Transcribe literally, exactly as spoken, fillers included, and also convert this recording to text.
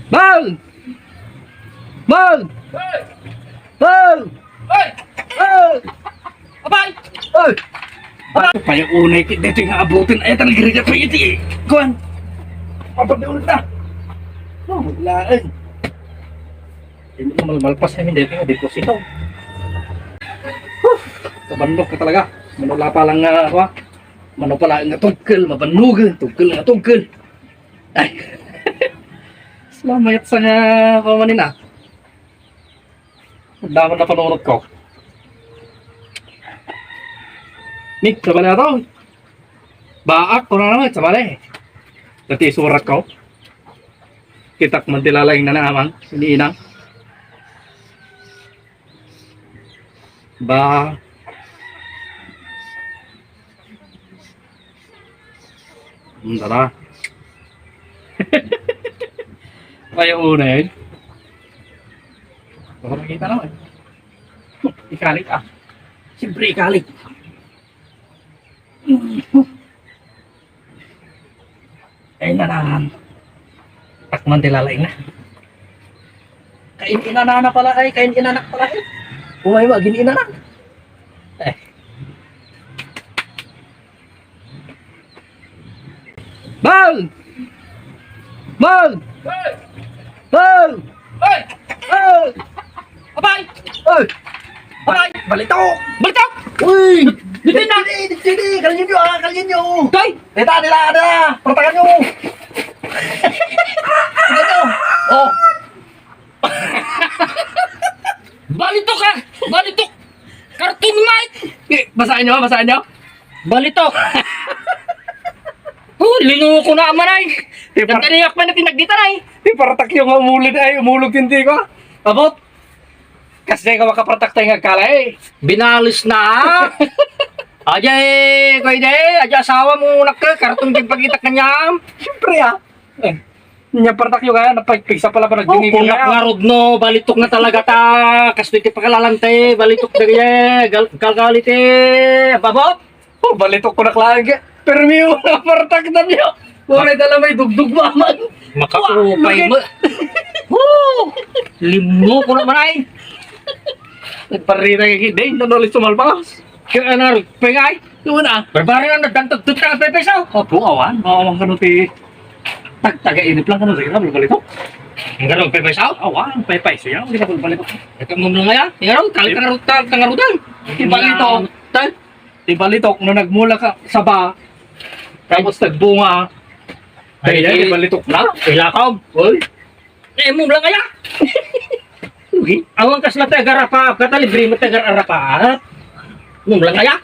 Bal! Bal! Bal! Hoy! Hoy! Abay! Hoy! Abay! Payaunay ti daytoy nga abutin. Ay, talaga rin pa iti kuan. Papagdaon na. Oh, laeng. Hindi ko malmalpas na hindi ko deposito. Huh! Kabandok ka talaga. Manula pa lang nga, kuan. Mano pala nga tugkel, mabannugan, tugkel nga tugkel. Ay. Salamat sa nga pamanin, ah. Ang dami na panunot ko. Nick, sabali na to. Baak ko na naman, sabali. Dati surat ko. Kitak man ti lalaing na naman, ni Inang. Ba. Hmm, tara. Kaya una yun. Baka makita naman. Ikalik ah. Siyempre ikalik. Ay, nanan. Takman ti lalaing na. Kain-inanana pala ay, kain-inanak pala ay. Umay mo, agin-inanak. Eh. Bal! Bal! Bal! Hoy! Bal! Abay! Hoy! Abay! Balitok! Balitok! Uy! Dito na! Dito, dito, dito! Kalyan nyo, ah! Kalyan nyo! Tay! Dito, dito, dito! Partakan nyo! Tignan nyo! Oh! Balitok, ah! Balitok! Cartoon Mike! Eh, basahin nyo, basahin nyo. Balitok! Oh, linuko na man ay! Di par- Nagtaniyak man na tinagditan ay! Di partak yung umulid ay, umulog yung tiko. Abot! Kasi ka makapartak tayo nga agkala eh. Binalis na! Ajay, kuy de, ajay asawa mo, nak, karton din pagkita kanyam. Siyempre ah. Eh, nya partak yung kaya, napagpigsa pala pa Oh, nagdinigil kunak kaya. Nga rod no, balitok na talaga ta. Kasto iti pakalalante, balitok na kaya, gal-, galgalite, babot. Oh, balitok ko na klage. Permi mo na partak na niyo. Wala dala may dugdug maman. Makaupay mo. Woo! Limo ko naman ay. Nagparita kay Day, nanulis sumalpas. Kaya ano, pengay? Yun ah. Barbara na nagdantog tutang pepeso. Opo, awan. Oo, ang kano ti tagtaga inip lang kano sa ira, balitok. Ang ganun pepeso? Awan, pepeso yan. Hindi ka balitok. Ito mo lang kaya? Ikaw, tal tangarut, tal tangarutan. Ibalitok. Tal Ti balitok no nagmula ka sa ba, tapos nagbunga. Ay, ay, ay, ti balitok na. Ilakaw. Oy. Eh, mo lang kaya? Awan kas na taga Rapa, katalibre mo taga Rapa. Mo lang kaya?